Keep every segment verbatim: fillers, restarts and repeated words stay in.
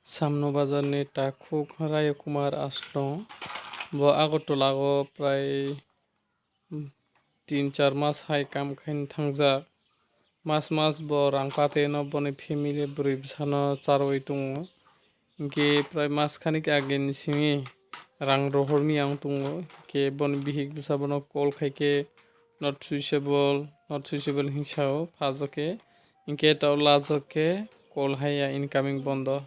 Samno bazarni takhuk Rayo Kumar Aslong. Bo Agartala o prai tin char mas hai kam khaina thangjak. Mas mas bo rang patwi no boni family bwrwi bwsano charwi tongo. Hinkhe prai mas khanik ageni simi rang rohorni ang tongo. Hinkhe boni bihik bwsa bono call khaikhe not reachable, not reachable hinwi sao phajakhe. Hinkhe tao lajokhe call haiya, incoming bondo.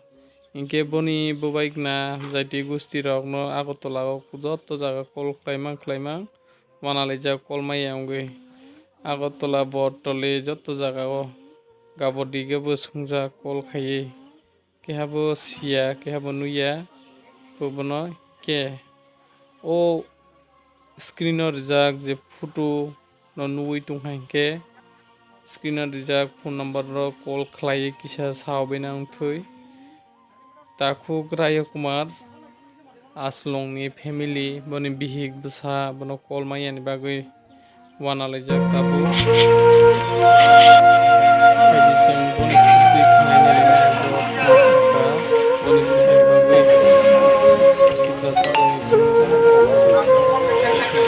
Hinkhe boni bubaikna jaiti gusti rokno Agartala o joto jaga call khlaimang khlaimang wanalaijak call maya wngwi. Agartala, Bordoli joto jaga o gabodi khe bo swngjak call khaiwi. Keha bo siya, keha bo nuya, bono khe o screen o rijak je photo no nugwi tongkha hinkhe screen o rijak phone number o call khlaiwi kisa sawi na wngthwi. Takhuk Rayo Kumar Aslongni family, boni bihik bwsa bono call manyani bagwi wanalaijak tabuk. Haidi chwng boni khwtwi khwnai nai rwmani bo khna sakha, boni bwsani bagwi Tiprasa rokni thani tamo kok sakha.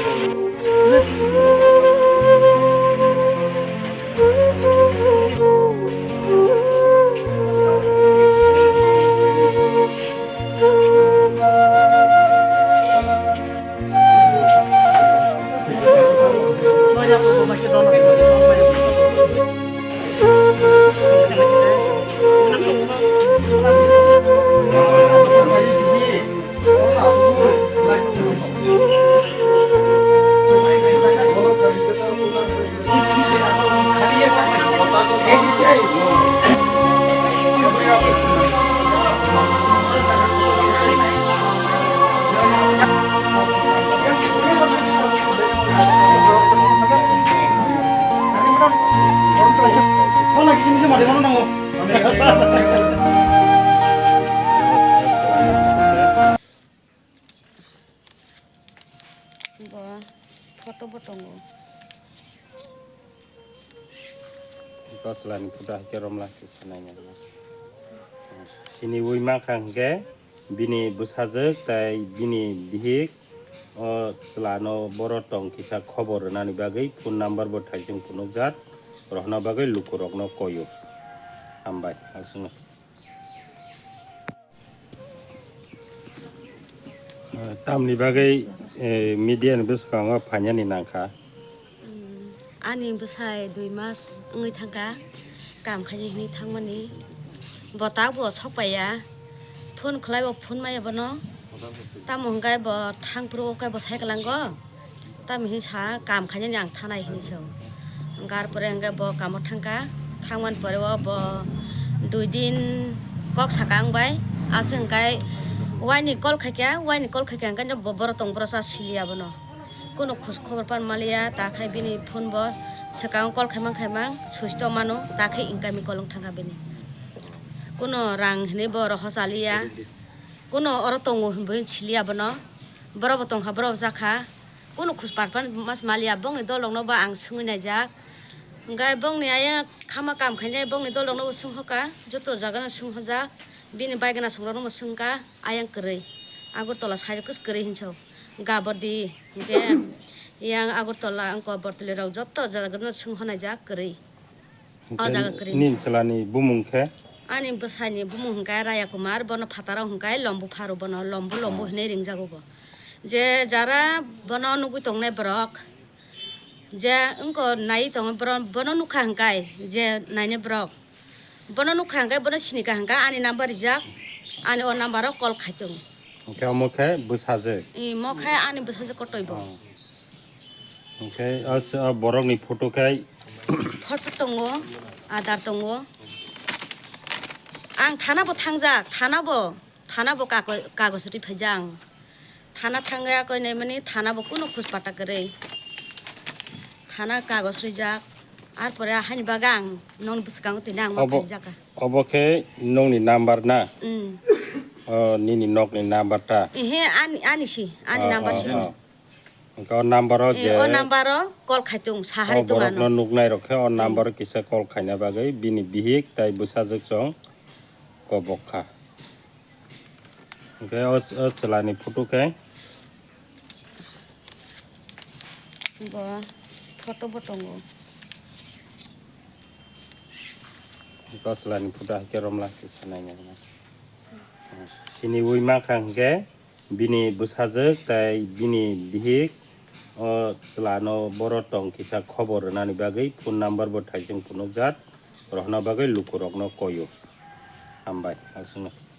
Bo photo bo tongo. Koslani photo hai khe romla khe sanai nai. Sini ui mankha hwnkhe bini bwsajwk tai bini bihik o chwlano boro tong kisa khobor rwnani bagwi phone number bo thaising phunukjak, rohorna bagwi lukurokno koyo. Hambai aswkno. Tamni bagwi, eh, media ni bwskango phainani nangkha? Mm, ani bwsai dui mas wngwi thangkha, kam khainai hinwi thangmani. Bo tabuk bo sokpaiya, phone khlai bo phone maya bono. Tamo hwnkhe bo thangphuru khe bo sai kwlango. Tamo hinwi sa, kam khainani ang thanai hinwi sa o. Hwnkhe arpore hwnkhe bo kamo thangkha, thangmani pore o bo dui din kok saka wngbai. Aswk hwnkhe waini call khaikha, waini call khaikha hwnkhe bo borok tong borok cha siliya bono. Kunu khus khobor pan maliya, ta khai bini phone bo swkang call khaimang khaimang switch off mano, ta khai incoming call wng thangkha bini. Kunu rang hinwi bo rohor chaliya, kunu oro tongo hinwi siliya bono. Borok bo tongkha, borok bo jakha. Kunu khus parpan mas maliya, bongni dolokno bo ang swngwi naijak. Hwnkhe bongni ayang khama kam khainai, bongni dolokno bo swngkha, joto jagano swngkha jak. Bini baigana songrokno bo swngkha, ayang kwrwi. Agartala side kwrwi hinwi sa o. Gabodi, hwnkhe yang Agartala, wngkha Bortoli rok joto jagano swngkha naijak kwrwi. O jaga kwrwi. Nini chwlani bumung khe? Ani bwsani bumung hwnkhe Raya Kumar, bono phataro hwnkhe Lombu Pharu, bono Lombu Lombu hinwi ringjago bo. Je jara bono nugwi tongnai borok, je wngko naiwi tongo borok, bono nukha hwnkhe je nainai borok, bono nukha hwnkhe, bono sinika hwnkhe ani number rijak, ani o number o call khai tongo. Hwnkhe omo khe bwsajwk? Imo khe ani bwsajwk kotoi bo. Oh. Hwnkhe o, o borokni photo khe? Photo tongo, Aadhaar tongo. Ang thana bo thangjak, thana bo, thana bo kago-, kagoj rwi phaijak ang. Thana thangya koi naimani, thana bo kunu khus pata kwrwi. Thana kagoj rwijak, arpore haini bagwi ang nokni bwskango tini ang ma phaijak kha. Obo khe nokni number na? Mm. O, nini nokni number ta? Ehe, ani, ani si, ani number si. Hwnkhe o number o je o number o call khai tung, sahari tung ano. O borokno nuknai rok khe o number o kisa call khaina bagwi bini bihik tai bwsajwk chwng kobok kha. Hwnkhe o, o chwlani photo khe. Bo photo bo tongo. O chwlani photo hai khe romla kisa naina. Sini ui mankha hwnkhe bini bwsajwk tei bini bihik o chwlano boro tong kisa khobor rwnani bagwi phone number bo thaising phunukjak, rohorna bagwi lukurokno koio. Hambai, aswkno.